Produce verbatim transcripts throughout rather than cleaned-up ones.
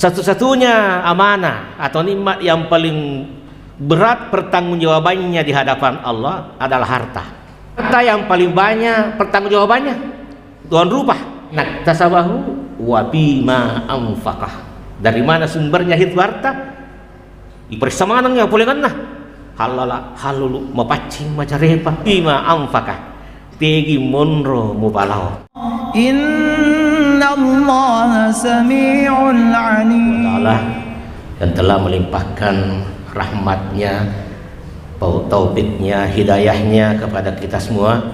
Satu-satunya amanah atau nikmat yang paling berat pertanggungjawabannya di hadapan Allah adalah harta. Harta yang paling banyak pertanggungjawabannya, tuan rupa. Naktasabahu wa fima anfaqah. Dari mana sumbernya itu harta? Iparessa maneng ya polengenna. Hallala, hallulu, mapaccing, macarepa. Fima anfaqah. Tegi monro mupalao. Innallaha sami'un alim. Ta'ala yang telah melimpahkan rahmatnya, tau-, taufiknya, hidayahnya kepada kita semua,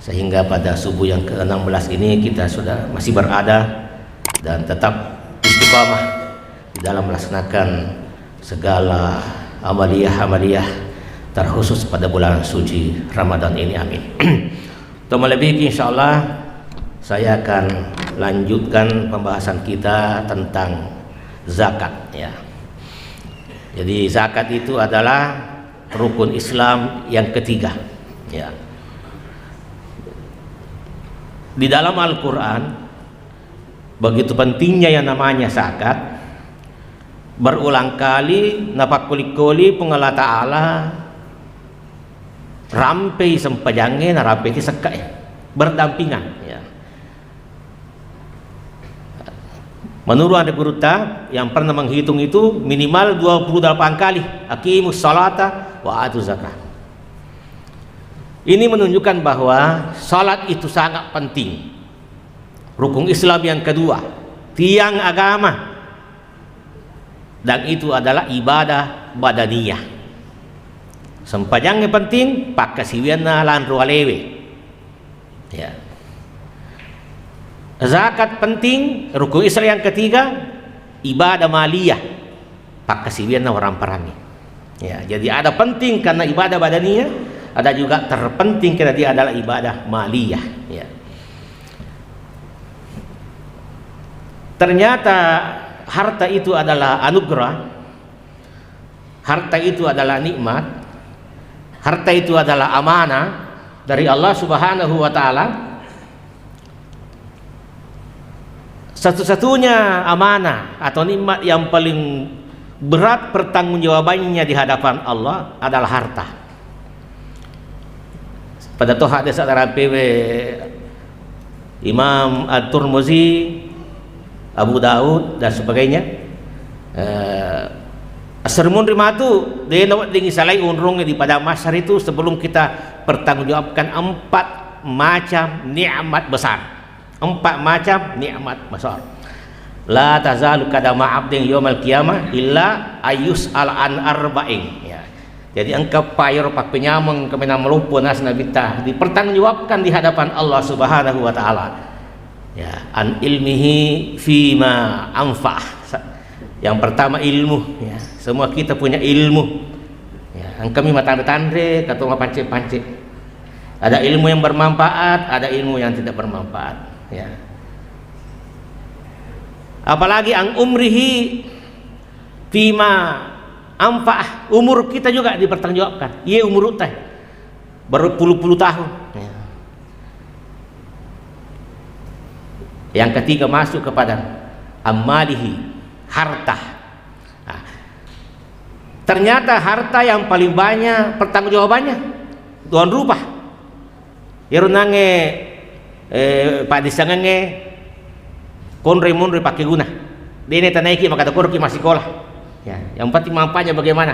sehingga pada subuh yang keenam belas ini kita sudah masih berada dan tetap istiqamah di dalam melaksanakan segala amaliyah-amaliyah, terkhusus pada bulan suci Ramadan ini. Amin. Untuk melebihi, insya Allah, saya akan lanjutkan pembahasan kita tentang zakat, ya. Jadi, zakat itu adalah rukun Islam yang ketiga, ya. Di dalam Al-Quran, begitu pentingnya yang namanya zakat. Berulang kali napakkoli-koli Puang Allah Ta'ala, rampei sempajangnge, narampei sekkae, berdampingan, ya. Menurut Anre Gurutta yang pernah menghitung itu minimal dua puluh delapan kali, "Aqimus salata wa atu zakat." Ini menunjukkan bahwa salat itu sangat penting. Rukun Islam yang kedua, tiang agama. Dan itu adalah ibadah badaniyah. Sempajangnge penting, pakkasiwianna lanro alewe. Ya. Zakat penting, rukun Islam yang ketiga, ibadah maliyah, pakkasiwianna waramparangnge. Ya, jadi ada penting karena ibadah badaniyah, ada juga terpenting karena dia adalah ibadah maliyah. Ya. Ternyata harta itu adalah anugerah, harta itu adalah nikmat, harta itu adalah amanah dari Allah Subhanahu wa Ta'ala. Satu-satunya amanah atau nikmat yang paling berat pertanggungjawabannya di hadapan Allah adalah harta. Pada to hadis ada rampewe Imam At-Tirmizi, Abu Daud, dan sebagainya. Eh, assermunri matu, de nawedding isalai onrong di padang mahsyar itu sebelum kita pertanggungjawabkan empat macam nikmat besar. Empat macam nikmat besar. La tazalu qadama abdin yaumal qiyamah illa ayus al an arba'in. Ya. Jadi engka pairo pappenyameng kemenang meloppo nas Nabitta dipertanggungjawabkan di hadapan Allah Subhanahu wa Ta'ala. Ya, an ilmihi fima anfa'ah. Sa-, yang pertama ilmu, ya. Semua kita punya ilmu. Ya, engkami matanre-tanre, katong mapance-pance. Ada ilmu yang bermanfaat, ada ilmu yang tidak bermanfaat. Ya. Apalagi an umrihi fima anfa'ah, umur kita juga dipertanggungjawabkan. Iye umur utai berpuluh-puluh tahun. Ya. Yang ketiga masuk kepada amalihi, harta. Nah, ternyata harta yang paling banyak pertanggungjawabannya tuan rupa. Iyaro nange, eh, paddissengengnge konroi monroi pakkeguna. Dene tanaiki maka tokoroki massikola. Ya, yang penting manfaatnya bagaimana.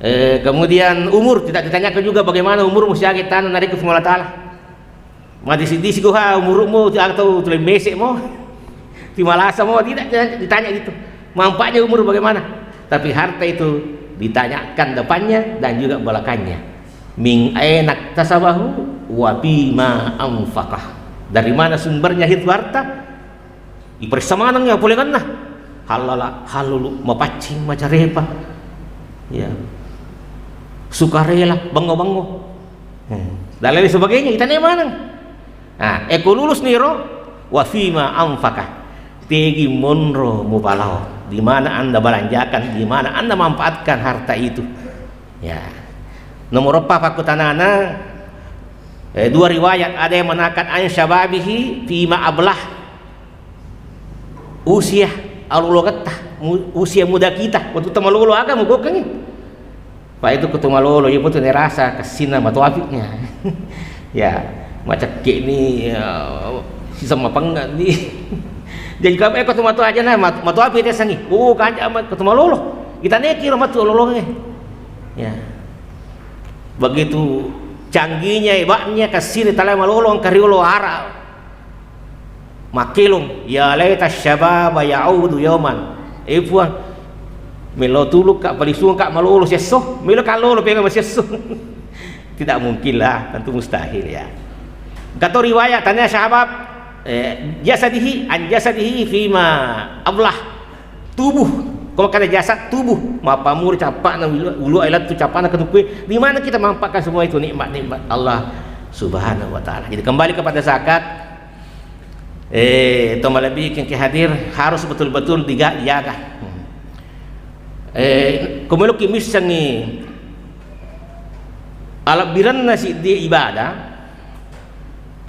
Eh, kemudian umur tidak ditanyakan juga bagaimana umurmu siaga tanu narekko Puang Allah Ta'ala. Madisi-disi ko ha umurmu atau tuleng mese mo. Timalasa mo, tidak, tidak ditanya gitu. Manfaatnya umur bagaimana? Tapi harta itu ditanyakan depannya dan juga belakangnya. Min aina iktasabahu wa fima anfaqah. Dari mana sumbernya itu harta? Iparessa maneng ya polengenna. Hallala, hallulu, mapaccing, macarepa. Ya. Sukarela, bengo-bengo. Hmm. Dan lain sebagainya, itanai maneng. Nah, eko lulus niro, wa fima anfaqah. Tegi monro mupalao, di mana Anda belanjakan, di mana Anda manfaatkan harta itu. Ya. Nomor empat, pakkutanana, eh, dua riwayat, ada yang mengatakan an syababihi fima ablah. Usia alolongetta, mu-, usia muda kita, wettu tamalolo aga mugokkengngi. Pak itu ketu malolo, iya betul nerasa kesina matoapi'nya. Ya, macekke ni, ya, sisa mapengnga ni. Jadi kamu eko tu mato aja na, mat-, matoapi tesangi. Oh, kanja amat ketu malolo. Kita neki ro matu lolonge. Ya. Begitu canggihnya, hebatnya kesini tala malolo engka riolo ara. Makkelong, "Ya laita syababa ya'udu yauman." Eh, Puang, melo tulukka, palisuangka malolo siesso, melo kallolo pega masiesso. Tidak mungkin lah, tentu mustahil ya. Kato riwayat, tanya syabab, eh, jasadihi, an jasadihi fima ablah. Tubuh, ko makkeda jasad tubuh, mappamuri cappa'na ulu, ulu ailatu cappa'na ketukkue. Di mana kita manfaatkan semua itu nikmat-nikmat Allah Subhanahu wa Ta'ala? Jadi kembali kepada zakat, Eh, to malebbi engka hadir harus betul-betul diga-, dijaga. Eh, ko meloki missengngi alebbirenna siddi ibadah,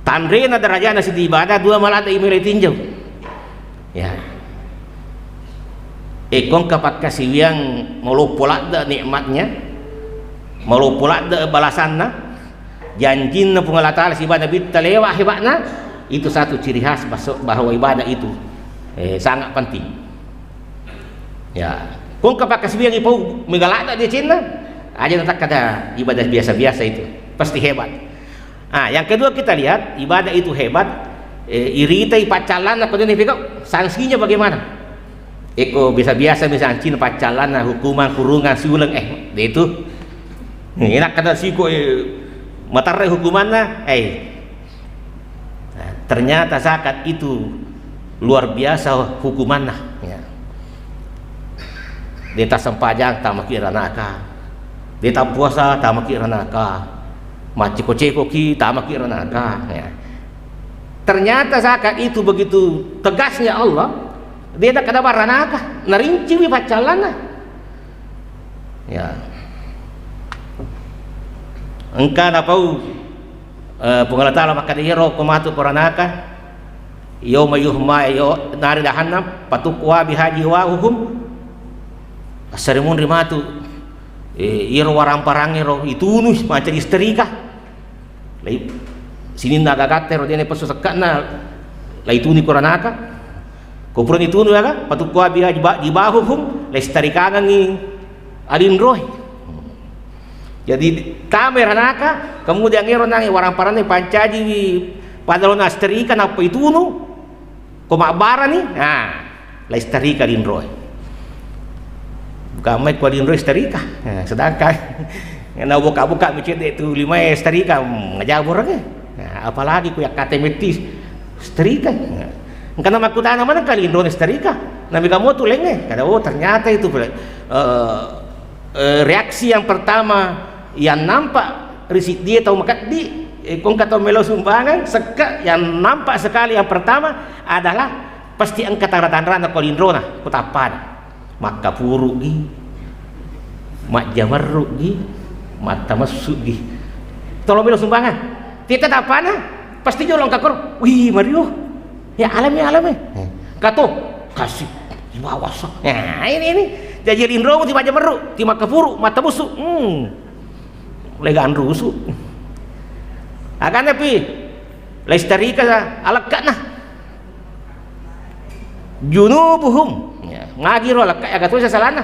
tanrena derajana siddi ibadah, dua maladde imelo tinjau. Ya. Eh, ko engka pakkasiwiang maloppo ladde nikmatnya, maloppo ladde balasanna, janjinna Puang Allah Ta'ala sibawa Nabitta lewat hebatna, itu satu ciri khas bahso-, bahwa ibadah itu, eh, sangat penting. Ya, ko engka pakkasiwiang ipau mega ladde decenna, aja natakkada ibadah biasa-biasa itu, pasti hebat. Ah, yang kedua kita lihat ibadah itu hebat, eh, iritai paccallanna, ko dena pegau, sanksinya bagaimana? Eko biasa-biasa misalnya Cina paccallanna hukuman kurungan siuleng, eh, de itu. Enak kada siko, eh, matarre hukumanna, eh. Nah, ternyata zakat itu luar biasa hukumanna. Ya. Deta sempajang tamaki ranaka. Deta puasa tamaki ranaka. Macceko-cekoki tamaki ranaka. Ya. Ternyata zakat itu begitu tegasnya Allah, de' nakkeda baranaka, narinciwi paccallanna. Ya. Engka napau, eh, Puang Allah Ta'ala makkeda, iyaro ko matu ko ranaka, yauma yuhma, yo, nari jahannam, fatukwa biha jibahuhum, assarimunri matu, eh, iyaro warang-parangngero itunu mancaji isterika. Lai, sininna aga-agatta ero dena pesso sekke'na, lai tuni ko ranaka. Ko purani tunu aga, fatukwa biha jiba-, jibahuhum, lai starikakangngi alinroe. Jadi, tamai ranaka, kemudian ero nangnge warang-parangnge pancajiwi pada lona asterika nappa itunu. Ko mabbarani, nah, lai starika linroe. Bukan mai ko linroe starika. Nah, sedangkan na buka-buka mi cedde tu limae starika, hmm, ngajabureng. Nah, apalagi ko yakkate metti starika. Nah, engkana makkutana mana kali linroe starika. Nah, mega motu lenge. Kada, oh, ternyata itu, eh, eh, reaksi yang pertama yang nampak ri siddie tau makeddi, eh, ko engka tau melo sumbangan, sekke-, yang nampak sekali yang pertama adalah pasti engka tanra-tanrana ko linrona, ko tappana. Makkapuru'gi, majjamerru'gi, mattamessu'gi. Tolo melo sumbangan. Tita tappana, pasti jolo engka koro. Wih, Mario. Ya, alami, alami. Eh. Kato, kasih. Iwawasa. Nah, ini, ini. Jaji linromu ti majjamerru, ti makkapuru, mattabussu. Hmm. Lega anrusu. Akanna pi, lestarika alekke'na. Junubuhum. Ya, magiro alekka, aga tu sasalana.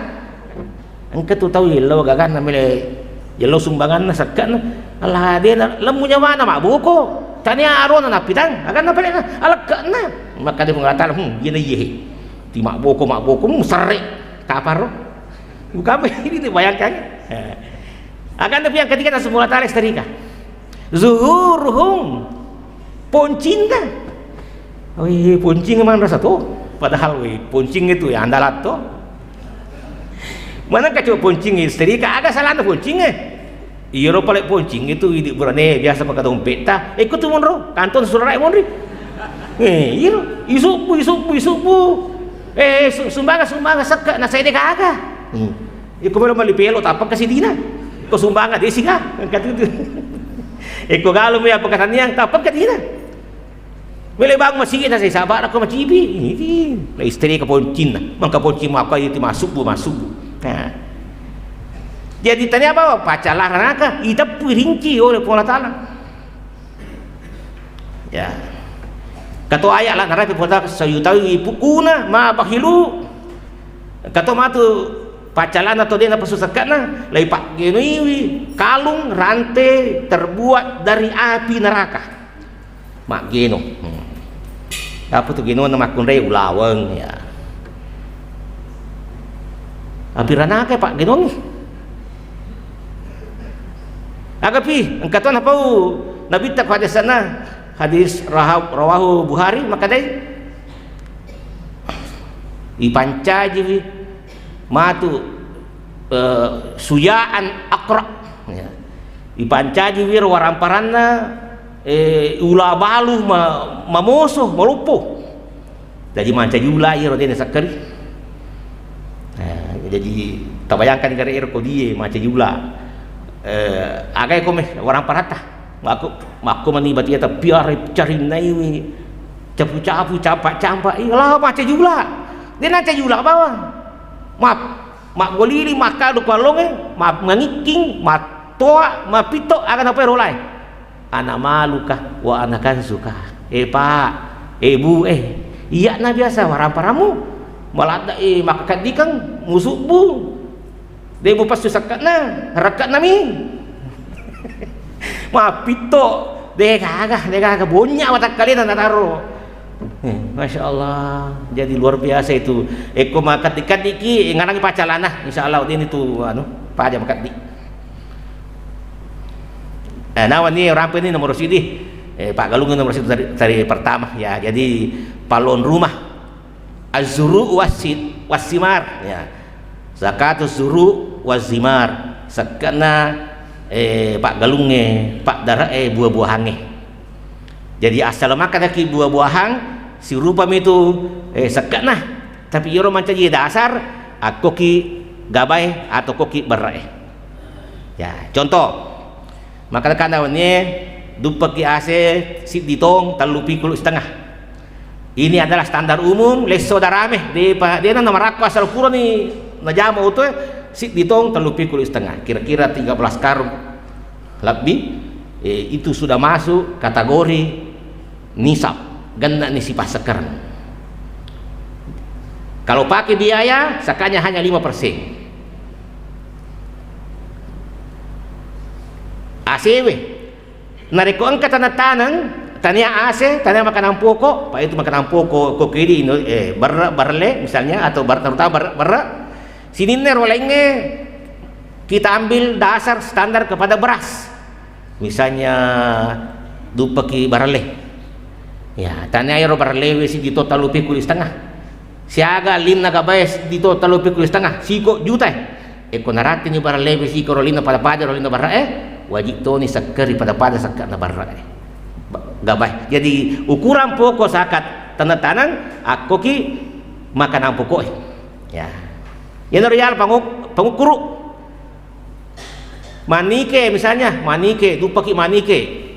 Engka tu tau yello gaganna mele, yello sumbanganna sekke'na. Allah, dena lemmu nyawana mabboko. Tania arona napitang, aganna pale na alekke'na. Makkeda Puang Allah Taala, hmm, iyena iye. Ti mabboko, mabboko, hmm, serre. Kaparo. Bukan ini tu bayangkan. Eh. Akan tapi yang ketiga, tak semua tarik setrika. Zuhuruhum, poncinna. Wih, poncing emang rasa tuh. Padahal, wih, poncing itu ya andalan tuh. Mana kacau poncing setrika? Agak salah ada poncing eh. Iyaro pale poncing itu idi burane biasa pakai dompet ta. Ikut tuh monro, kantong surat monri. Eh, iyaro, isubu, isubu, isubu. Eh, su-, sumbangan, sumbangan, sekke, na saya deh kagak. Hmm. Iko melo melli pelo, tappa ka sidina. Ko sumbangan, desi ka. Kata itu. Iko galu mi apa katanya, tappa ka dina. Mele bang masigi na sai sabak ko macibi. Ini la istri ke poncinna. Mangka poncing maka itu masuk bu, masuk bu. Nah. Jadi tanya apa? Pacalah ranaka, iteppu rinci oleh Puang Allah Ta'ala. Ya. Kato ayat la narapi Puang Allah Ta'ala, "Sayutawi pukuna ma bakhilu." Kato matu pacalana to dena pasu sekkana, lai paggenoi kalung rante terbuat dari api neraka. Maggeno. Hmm. Apa tu genona makkunrai ulaweng ya. Api ranaka paggenongi. Agapi, engka to napau Nabitta ko hadis sana, hadis raha-, rawahu Bukhari, makadai ipancajiwi matu, eh, sujaan akra. Ya. Ipancajiwi ro waramparanna, eh, ula balu ma-, mamoso, maloppo. Jadi mancaji ula iyaro dena sakkari. Eh, jadi tabayangkan gare ero ko die mancaji ula. Eh, agai ko me waramparatta. Makku, makku mani batia tapi are carinnaiwi. Capu-capu, campa-campa. Iya lah mancaji ula. Dena mancaji ula bawang. Maaf. Maggolili, makkadu kuallongnge, ma-, mangikking, mattoa, mapitto, aga napoero lai. Ana maluka wa ana kansuka. Eh, Pak, eh, Bu, eh, iya'na biasa waramparammu. Maladda, eh, makkaddikeng, musubbu. De' mupassu sekke'na, rekke'nami. Mapitto, de' gaga, de' gaga, bonnya watakkalena nataro. Eh, Masya Allah, jadi luar biasa itu. Ekko makaddi-kaddiki, ngarangi pacalana, insya Allah ini tu anu, paja makaddi. Eh, nawa ni rampe ni nomor sidi. Eh, paggalungnge nomor sidi dari, dari pertama ya. Jadi pallong rumah. Az-zuru' wasid-, wasimar ya. Zakatuz zuru' wazimar. Sekke'na, eh, paggalungnge, paddare'e, buah-buahangnge. Jadi asal makkadaki buah-buahang, sirupami tu, eh, sekke'na. Tapi iyaro mancaji dasar, akkoki gabae atau koki berre'e. Ya, contoh, makkadakana wennie duppaki ase siddi tong tellu pikkulu setengah. Ini adalah standar umum, lesso darame, depa, dena namarakko asal purani najama otoe, siddi tong tellu pikkulu setengah, kira-kira tiga belas karung. Lebbi, eh, itu sudah masuk kategori nisab, genne'ni sipassekkereng. Kalau pakai biaya, sakanya hanya lima persen. Asewe, narekko engka taneng-taneng, tania ase, tania makanan pokok, pa itu makanan pokok, koki di Indo-, eh, berre-, berle misalnya, atau ber-, terutama berre-, berre, sininna ro laingnge, kita ambil dasar standar kepada beras. Misalnya, duppaki barelle. Ya, tania ero barellewe siddi to tellu pikkulu setengah. Siaga linna gabae siddi to tellu pikkulu setengah, siko juta. Ekko narattini barellewe siko ro linna pada-pada ro linna barre'e, wajib toni sekkeri pada-pada sekke'na barre'e. Ba-, gabae. Jadi ukuran pokok zakat taneng-taneng, akkoki makanan pokok'e. Ya. Iyanaro yala pangu-, pangukkuru. Manike, misalnya, manike, duppaki manike.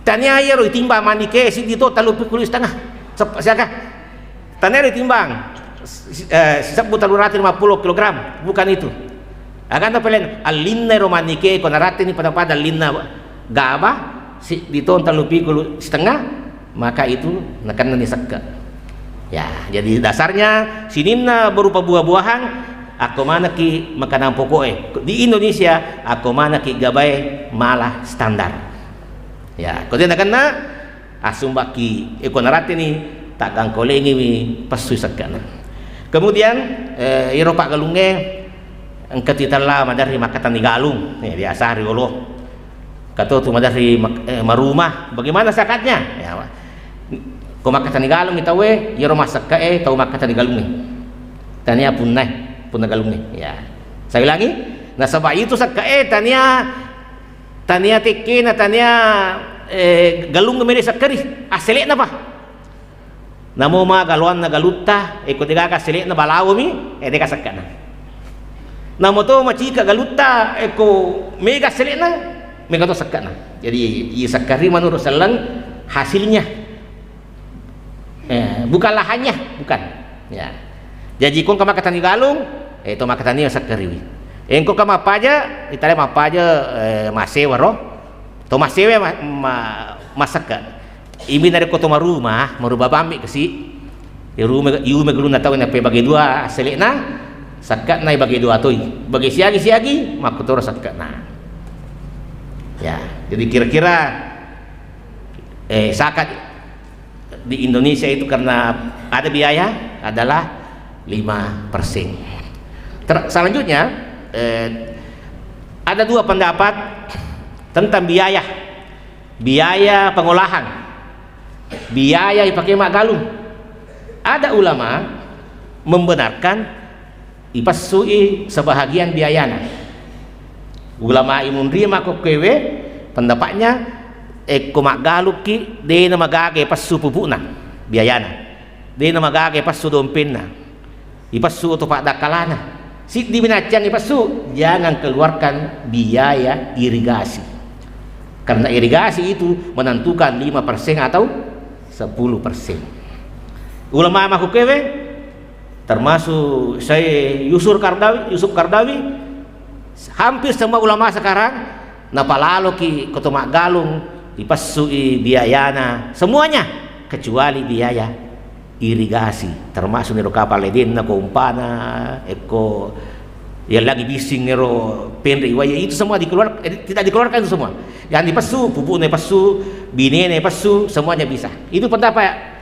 Tania iyaro itimbang manike, siddi to tellu pikkulu setengah. Sep-, siaga? Tania iyaro itimbang, si-, eh, sisebbu tellu ratu lima puluh kilogram. Bukan itu. Agana pelen, allinna ero manike, ko narattini pada-pada allinna gaba, siddi to tellu pikkulu setengah, maka itu nakennani sekke'. Ya, jadi dasarnya sininna berupa buah-buahan, akko manekki makanan pokok'e. Di Indonesia, akko manekki gabae mala standar. Ya, ko de' nakenna, assumbakki, eko narattini, taggangkolengiwi pessui sekke'na. Kemudian, eh, iyaro paggalungnge, engka titella maderri makkatani galung, eh, biasa riolo. Kato tu maderri mak-, eh, maruma, bagaimana zakatnya? Ya, ko makkatani galung tauwe, iyaro massekke'e tau makkatani galungnge. Tania punnae, punna galungnge. Ya. Saya ulangi, nasaba itu sekke'e tania, tania tekkena, tania, eh, galung mele sekkeri, assele'na pa. Namo ma galoanna galutta, eko de'gaga sele'na balaomi, eh, de'ga sekke'na. Namo to macika galutta, eko mega sele'na, mega to sekke'na. Jadi, isekkeri menurut selleng hasilnya. Eh, bukan lahannya, bukan. Ya. Jaji ko engka makkatani galung, eh, to makkatani masekkeriwi. Eh, engka mappaja, itale mappaja, eh, masewa ro. To masewa ma-, ma-, masekke. Imi narekko to maruma, maruba bammi kasi. Irume, iume gulunna tau nappa bagi dua asselekna, sekkena bagi dua toi. Bagi siagi-siagi, makkutoro sekkena. Ya, jadi kira-kira, eh, zakat di Indonesia itu karena ada biaya adalah lima persen. Ter-, selanjutnya, eh, ada dua pendapat tentang biaya. Biaya pengolahan, biaya ipake maggalung. Ada ulama membenarkan ipessui sebahagian biayana. Ulama imunri makkokkoewe pendapatnya, ekko maggalukki, dena magaga ipessu pupukna, biayana. Dena magaga ipessu dompenna. Ipessu oto paddakkalana. Siddi minacciang ipessu, jangan keluarkan biaya irigasi. Karena irigasi itu menentukan lima persen atau sepuluh persen. Ulama makkokkoewe, termasuk Syekh Yusuf Qaradawi, Yusuf Qaradawi, hampir semua ulama sekarang napalaloki koto maggalung, ipessui biayana, semuanya kecuali biaya irigasi, termasuk niro kapal ledenna, kompana, ekko yang lagi bising niro penre iwaya, itu semua dikeluar-, eh, tidak dikeluarkan itu semua. Yang dipessu, pupukna ipessu, binena ipessu, semuanya bisa. Itu pendapat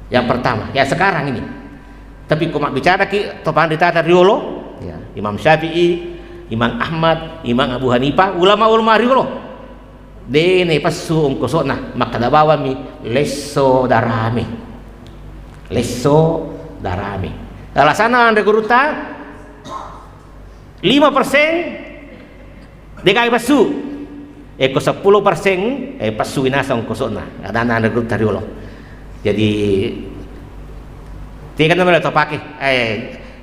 yang pertama, ya sekarang ini. Tapi ko mabbicara ki to panrita riolo, ya, Imam Syafi'i, Imam Ahmad, Imam Abu Hanifah, ulama-ulama riolo. Dena ipessu ongkoso'na, makkeda bawammi lesso darame. Lesso darame. Alasanna anre gurutta, lima persen degaga ipessu. Ekko seppulo persen, eh, pessui naseng ongkoso'na. Adanna anre gurutta riolo. Jadi, tega namelo topake. Eh,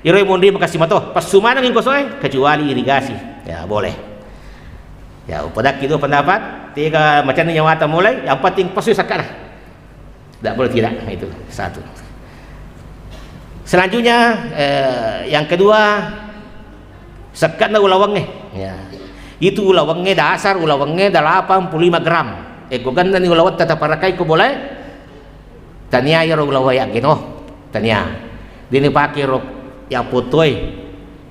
iro monri makasi mato, pessu maneng ongkoso'e, kecuali irigasi. Ya, boleh. Ya, upadakki dua pendapat, tega macanna nyawata mulai, yang penting pessui sakkana. Tidak boleh tidak, itu satu. Selanjutnya, eh, yang kedua, sekkana ulawengnge. Ya. Itu ulawengnge, dasar ulawengnge delapan puluh lima gram. Ekko gennani ulawetta taparakai ko bolae, tania iyaro ulaweng yaggeno, tania. Dena pake ro ya potoe,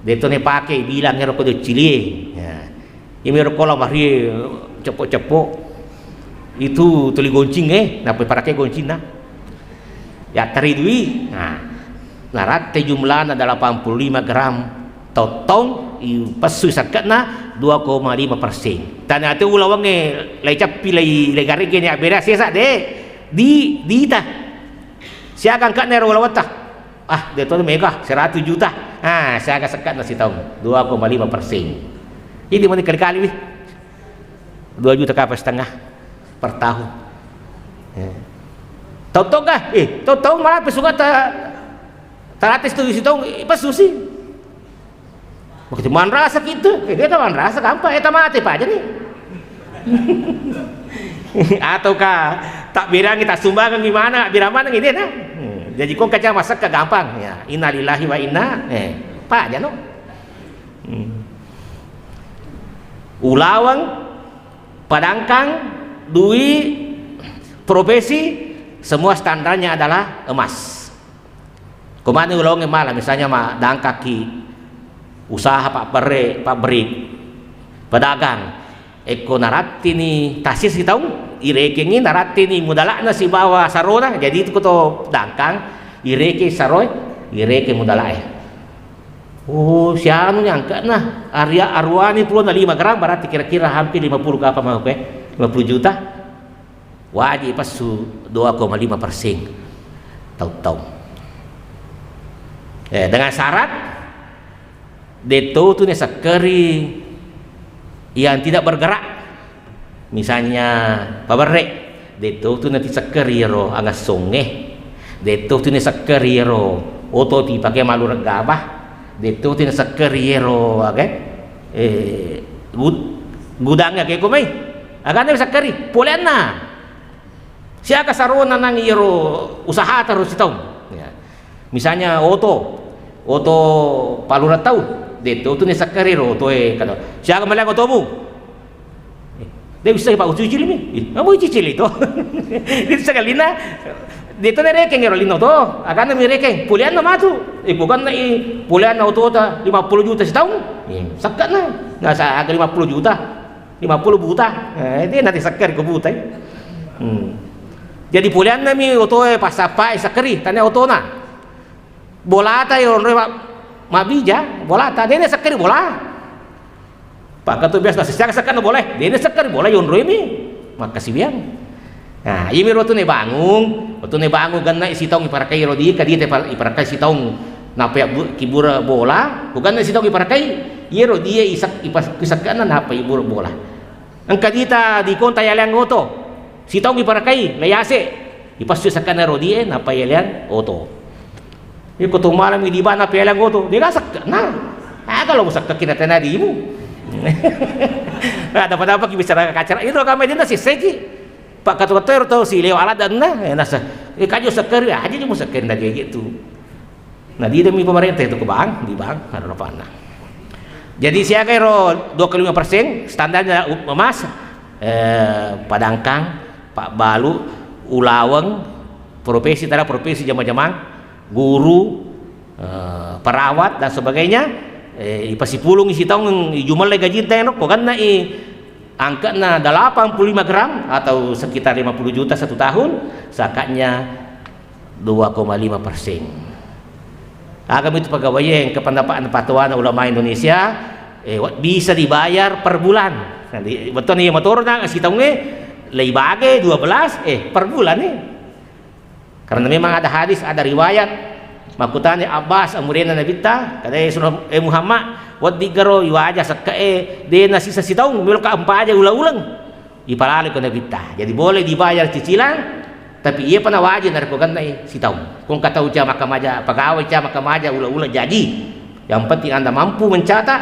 deto ne pake bilang ero ko cilie. Ya. Iyami ro kola marie ceppo-ceppo. Itu tuli goncing, eh, nappa iparake goncinna. Ya, teri dui. Nah, naratte jumlana delapan puluh lima gram tottong, ipessui sakkana dua koma lima persen. Tania te ulawengnge lai cappi, lai, lai garege ni abbere sesa de. Di, diita. Siaga angka'na ero ulawetta? Ah, de to mega, seratus juta. Ah, siaga sekkana sitaung, dua koma lima persen. Jadi mani kali-kali wi. Dua juta kapang setengah per tahun. Ya. Tau-tau kah? Eh, tau-tau malah pesuka ta-, talates tu sitaung, eh, pas susi. Waktu manrasa kita, eh, dia tak manrasa gampang, eh, tamate paja nih. Ataukah tak birangi, tak sumbangan gimana, birang mana gitu, nah. Hmm, jadi kok kacang masak ke gampang, ya. Innalillahi wa inna, eh, paja no. Hmm. Ulaweng, padangkang, dui, profesi, semua standarnya adalah emas. Ko mani ulawengnge mala, misalnya ma dangkaki usaha pabberre-, pabrik, pedagang, ekko narattini tasis sitaung, irekengngi narattini mudala'na sibawa sarona, jadi itu ko to dangkang, ireke saroe, ireke mudala'e. Oh, sianu ni angka'na, aria-, aruani pulona lima gram, berarti kira-kira hampir lima puluh ke apa mau ke? Lima puluh juta. Wajib passu dua koma lima persen tau-tau. Eh, dengan syarat, deto tu ne sekkeri yang tidak bergerak. Misalnya, paberre, deto tu ne sekkeri ro angassonge. Deto tu ne sekkeri ro oto ti pake malu reggaba. Deto tu ne sekkeri ro, oke? Eh, gud-, gudangnya kayak komai. Agana sekkeri, poleanna. Siaga sarona nang iyaro usahata ro sitaung. Ya. Misalnya oto, oto palurang tau, de to tu nasakkeri ro otoe kada. Siaga maliang otomu? Eh, de bisa Pak ucicili mi. Eh, apa ucicili to? Itu sekali na, de to narekeng ro lino to. Agana mi rekeng, pulianna matu. Eh, bukan na i pulianna otota lima puluh juta sitaung. Eh, sakkana. Nasa aga lima puluh juta. Lima puluh buta. Eh, de nati sakkeri ko buta. Eh. Hmm. Jadi pulianna mi otoe passappai sakkeri, tania otona. Bolata yonroi ma-, mabija, bolata. De nasakkeri bola. Pak Ketua biasa, "Siaga sakkana bola?" De nasakkeri bola, yonroi mi. Makkasiwiang. Nah, iyami ro wettunna bangung, wettunna bangung genna sitaung iparakkai ro di, kadi te par-, iparakkai sitaung nappa yabbu-, kibura bola, ku genna sitaung iparakkai, iyaro dia isak-, ipas-, isakkana nappa ibura bola. Engka dita dikonta yaleang oto, sitaung iparakkai, layase, ipassu sakkana ro die, nappa yaleang oto. Iko to malami di bana pelang oto, de ga sakkana. Aga lo sakkaki na tena dimu. Ada pada apa ki bicara kacara, itu kami dina siseki. Pak Ketua Ketua ro tau si lewa alat dan na, eh, nasa, eh, kajo sakkeri, aja cuma sakkeri na gege tu. Nah, di demi pemerintah itu ke bank, di bank, ada apa na. Jadi siaga ro dua koma lima persen, standarnya emas, eh, padangkang, pak balu, ulaweng, profesi, tara profesi, jama-jamang, guru, eh, perawat dan sebagainya, eh, ipasipulung isi taung, ijumellai gajinta eno, ko genna i angka'na delapan puluh lima gram atau sekitar lima puluh juta satu tahun, zakatnya dua koma lima persen. Aga mitu pegawai yang kependapat patuana ulama Indonesia, eh, wa-, bisa dibayar per bulan. Nah, di, betul nih, motor na sitaunge, lei bage dua belas, eh, per bulan nih. Karena memang ada hadis, ada riwayat, makkutani Abbas, amurena Nabitta, kada, eh, Muhammad, wedding garo iwaja sekke'e, de nasisa sitaung, meloka empaja ula-uleng. Ipalale ko Nabitta. Jadi boleh dibayar cicilan, tapi iya pa nawaji narekko gennai sitaung. Ko engka tau ca makkamaja pegawai, ca makkamaja ula-uleng jaji. Yang penting Anda mampu mencatat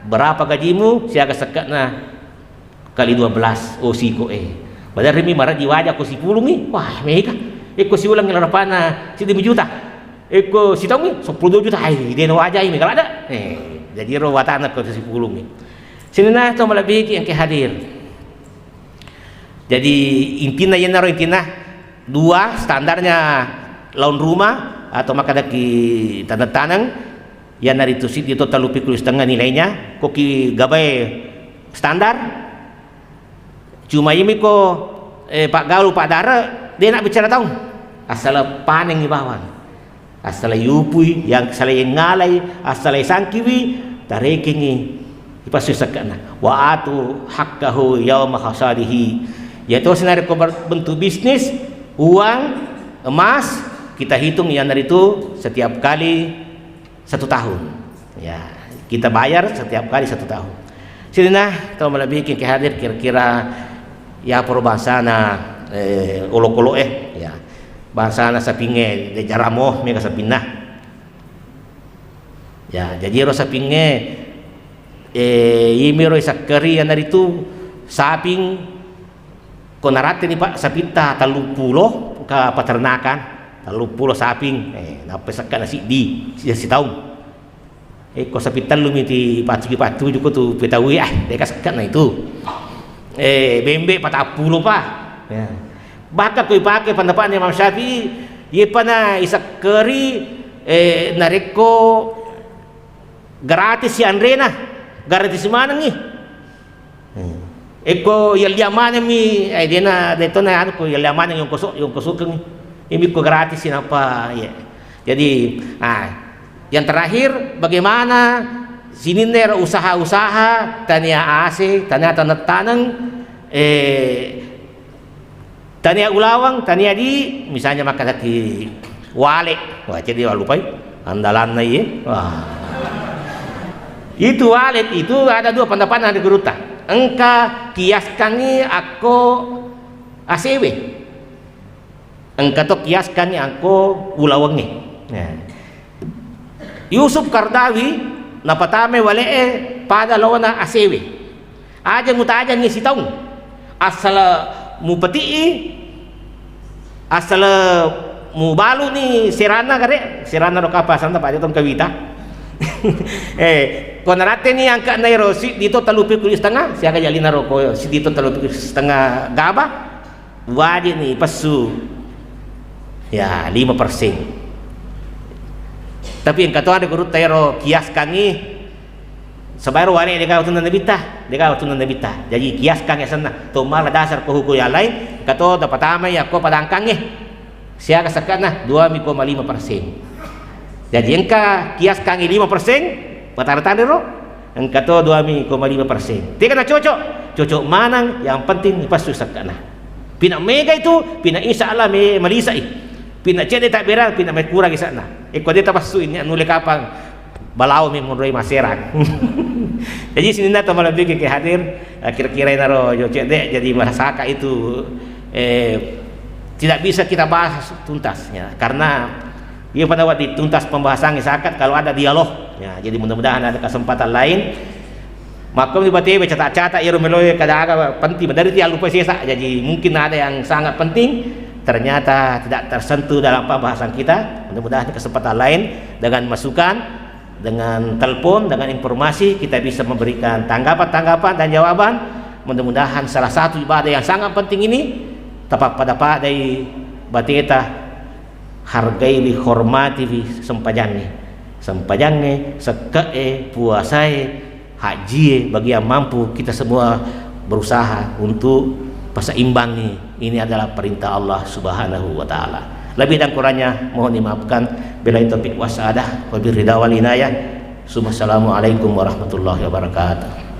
berapa gajimu, siaga sekke'na kali dua belas, oh, siko e. Padahal rimi maraji waja ko sipulungi, wah, mega. Eko siulang larapana siddi juta. Eko sitaungi sepuluh juta, ai, de nawajai mega ladde. Eh, jadi ro watana ko sipulungi. Sininna to malebbi ki engke hadir. Jadi intinna yenaro intinna dua standarnya laun rumah atau makkadaki taneng-taneng, iyanaritu siddi to tellu pikkulu setengah nilainya, ko ki gabai standar, cuma imi ko, eh, paggalu padare, de na bicara taung, asal panengi bawang, asal yupui, yang asal ngalai, asal sangkiwi, tarekengi ipassu sekke'na. Wa atu haqqahu yauma hasadihi. Yaitu senare ko ber-, bentuk bisnis, uang, emas, kita hitung iyanaritu setiap kali satu tahun. Ya, kita bayar setiap kali satu tahun. Sininna to malebbi ki hadir kira-kira ya poro bangsana, eh, olokolo, eh, ya. Bangsana sapingnge, de jaramo mega sapinna. Ya, jadi ero sapingnge, eh, imiro isakkeri iyanaritu saping ko naratteni, Pak, sapitta telluppulo ka peternakan, telluppulo saping, eh, nappa sakka na siddi, si-, sitaung. Eh, ko saping tellu mi ti patuju-patuju ko tu petawi, ah, deka sakka na itu. Eh, bembe patappulo, Pak. Ya. Bahkan ko ipake pendapatnya Imam Syafi'i, iye pa na isakkeri, eh, narekko gratis si anrena, gratis manengi. Hmm. Ekko yelliang maneng mi, eh, dena, detona anu ko yelliang maneng yongkoso-, yongkosokengi. Imi ko gratis si nappa, iya. Jadi, ah, yang terakhir, bagaimana sininna ero usaha-usaha tania ase, tania taneng-taneng, eh, tania ulaweng, tania di, misalnya makkadaki wallet. Wah, jadi walupai andalanna iye. Wah. Itu wallet itu ada dua pendapatna di gurutta. Engka kiaskangi akko asewe. Engka to kiaskangi akko ulawengnge. Nah. Yusuf Kardawi napatamai wale'e pada laona asewe. Aja mutajangngi sitaung. Assala mupeti'i, Asal mubalu ni serana kare, serana ro kapa santa pada tong kawita. Eh, ko naratte ni angka na ero siddi to tellu pikkuli setengah, siaga jalina ro ko siddi to tellu pikkuli setengah gaba, wajib ni pessu. Ya, lima persen. Tapi engka to ada gurutta ero kiaskangi, Sebaero wane dega wattunna nabitta, dega wattunna nabitta. Jaji kiaskangi asenna. To mala dasar ko hukum yang lain, engka to dapatamai yakko padangkangnge. Siaga sekka'na? Dua koma lima persen. Jaji engka kiaskangi lima persen, patara-tara ro, engka to dua koma lima persen. Tega na cocok? Cocok manang, yang penting ipassu sekka'na. Pina mega itu, pina insya Allah me malisai. Pina cedde tabberang, pina mekkurang isa'na. Eko de tapassu ini nulle kapang. Balaomi monroi maserang. Jadi sininna to malebbi ke hadir, eh, kira-kira inaro jo cedde, jadi merasaka itu, eh, tidak bisa kita bahas tuntas, ya, karena iya pada waktu tuntas pembahasan zakat kalau ada dialog, ya, jadi mudah-mudahan ada kesempatan lain. Makko mi bate cata-cata iyaro meloe kada aga penting, dari tiang lupa sesa, jadi mungkin ada yang sangat penting ternyata tidak tersentuh dalam pembahasan kita. Mudah-mudahan kesempatan lain dengan masukan, dengan telepon, dengan informasi, kita bisa memberikan tanggapan-tanggapan dan jawaban. Mudah-mudahan salah satu ibadah yang sangat penting ini tapappada-padai bateta, hargai, hormati sempajangnge, sempajangnge, sekke'e, puasae, hajjie, bagi yang mampu, kita semua berusaha untuk paseimbangi. Ini adalah perintah Allah Subhanahu wa Ta'ala. Lebih dan kurangnya mohon dimaafkan. Billahi taufiq wassadah, wabillahi ridha wal inayah. Summa assalamualaikum warahmatullahi wabarakatuh.